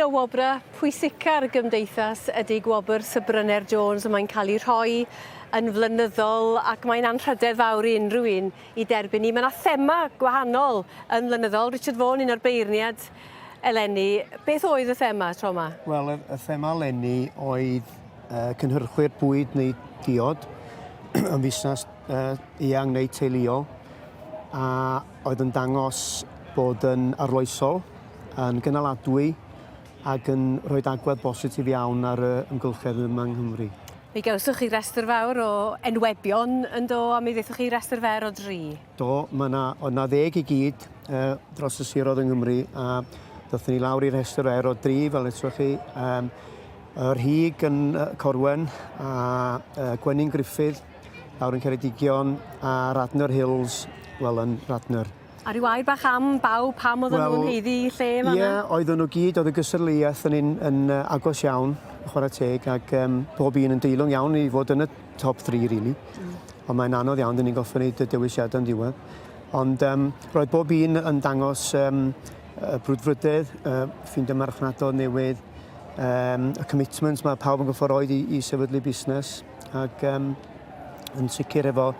Un o wobrau pwysica'r gymdeithas ydy gwobr Sir Bryner Jones a mae'n cael ei rhoi yn flynyddol ac mae'n anrhydedd fawr i unrhyw un i derbyn hi. Mae yna thema gwahanol yn flynyddol. Richard Vaughan, un o'r beirniad eleni. Beth oedd y thema tro yma? Wel, y, y thema eleni oedd uh, cynhyrchwyr bwyd neu diod yn fusnes uh, eang neu teuluol a oedd yn dangos bod yn arloesol, yn gynaladwy ac yn rhoi agwedd bositif iawn ar y ymgylchedd yma yng Nghymru. Mi gawsoch chi restr fawr o enwebion yn do, a mi ddethoch chi restr fer o dri. Do, mae 'na, oedd 'na ddeg i gyd uh, dros y siroedd yng Nghymru, a ddothon ni lawr i'r rhestr fer o dri, fel eto chi. Um, yr Rhug yn Corwen, a uh, Gwenyn Griffith, lawr yn Ceredigion, a Radnor Hills, wel yn Radnor. A rhyw air bach am bawb, pam oedden well, nhw'n haeddu lle fan'na? Ie, yeah, oedden nhw gyd, oedd y gystadleuaeth yn un yn uh, agos iawn, chwarae teg, ac um, pob un yn deilwng iawn i fod yn y top 3, really. Ond mae'n anodd iawn, dyn ni'n gorfod wneud y dewisiadau yn diwedd. Ond um, roedd bob un yn dangos um, brwdfrydedd, ffeindio marchnadoedd newydd, um, y commitment mae pawb yn gorfod roed i, i sefydlu busnes. Ac um, yn sicr efo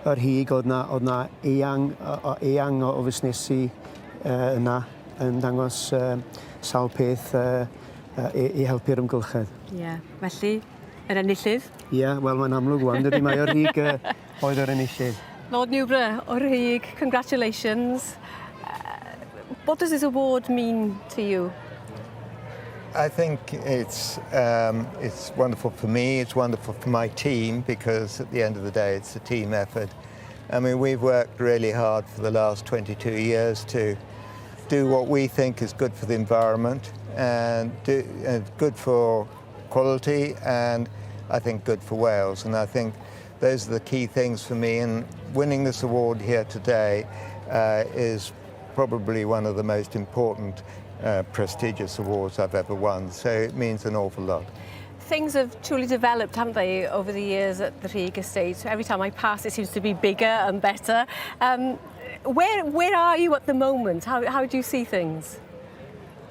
yr hig oedd na, oedd na eang, o, eang o, o fusnesu uh, yna yn dangos uh, sawl peth uh, uh, i, i helpu'r ymgylchedd. Ie, yeah. Felly, yr enillydd? Ie, yeah, wel mae'n amlwg wan, dydy mae o'r Rhug uh, oedd yr enillydd. Lord Newborough o'r Rhug, congratulations. What does this award mean to you? I think it's wonderful for me, it's wonderful for my team because at the end of the day it's a team effort. I mean, we've worked really hard for the last 22 years to do what we think is good for the environment and good for quality and I think good for Wales. And I think those are the key things for me. And winning this award here today is probably one of the most important prestigious awards I've ever won. So it means an awful lot. Things have truly developed, haven't they, over the years at the Rhug estate? Every time I pass, it seems to be bigger and better. Where are you at the moment? How do you see things?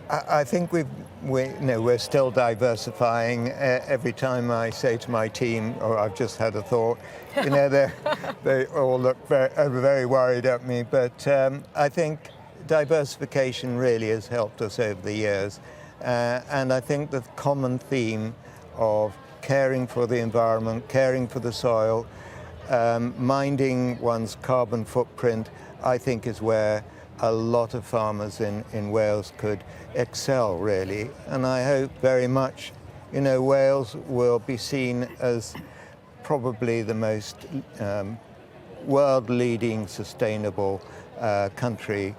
I think we've, we, you know, we're still diversifying. Every time I say to my team, "Oh, I've just had a thought," they all look very worried at me. But I think diversification really has helped us over the years. And I think the common theme of caring for the environment, caring for the soil, minding one's carbon footprint, I think is where a lot of farmers in Wales could excel, really. And I hope very much Wales will be seen as probably the most world-leading sustainable country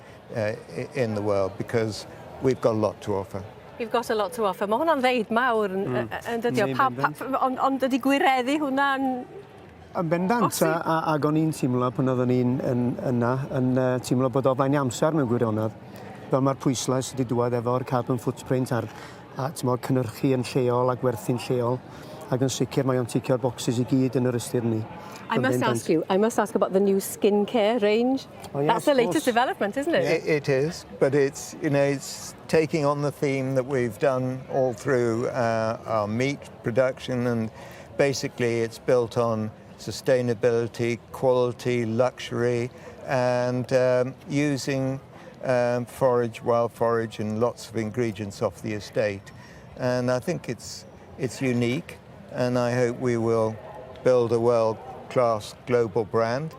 in the world because we've got a lot to offer. You've got a lot to offer. Mae hwnna'n ddeud mawr yn, yn dydi o? Pa, pa, ond on dydi gwireddu hwnna'n Yn bendant, a, a, ac o'n i'n teimlo pan oeddwn i'n yn, yna, yn teimlo bod o flaen i amser mewn gwirionedd. Fel mae'r pwyslais wedi dŵad efo'r carbon footprint a'r a, t'mod, cynhyrchu yn lleol a gwerthu'n lleol. Ac yn sicr mae o'n ticio'r boxes i gyd yn yr ystyr ni. I must ask you, I must ask about the new skincare range. Oh, yes, That's the of latest course. Development, isn't it? It is, but it's you know it's taking on the theme that we've done all through our meat production, and basically it's built on sustainability, quality, luxury, and using forage, wild forage, and lots of ingredients off the estate. And I think it's unique, and I hope we will build a world-class global brand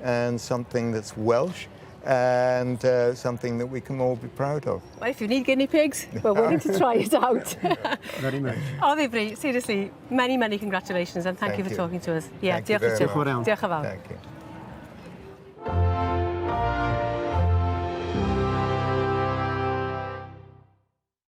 and something that's Welsh and something that we can all be proud of. Well, if you need guinea pigs, we're willing to try it out. Very much. O ddifri, seriously, many, many congratulations and thank Thank you for you. talking to us. Yeah, Thank you diolch i very ti. much. Diolch yn fawr iawn. Diolch yn fawr. Thank you.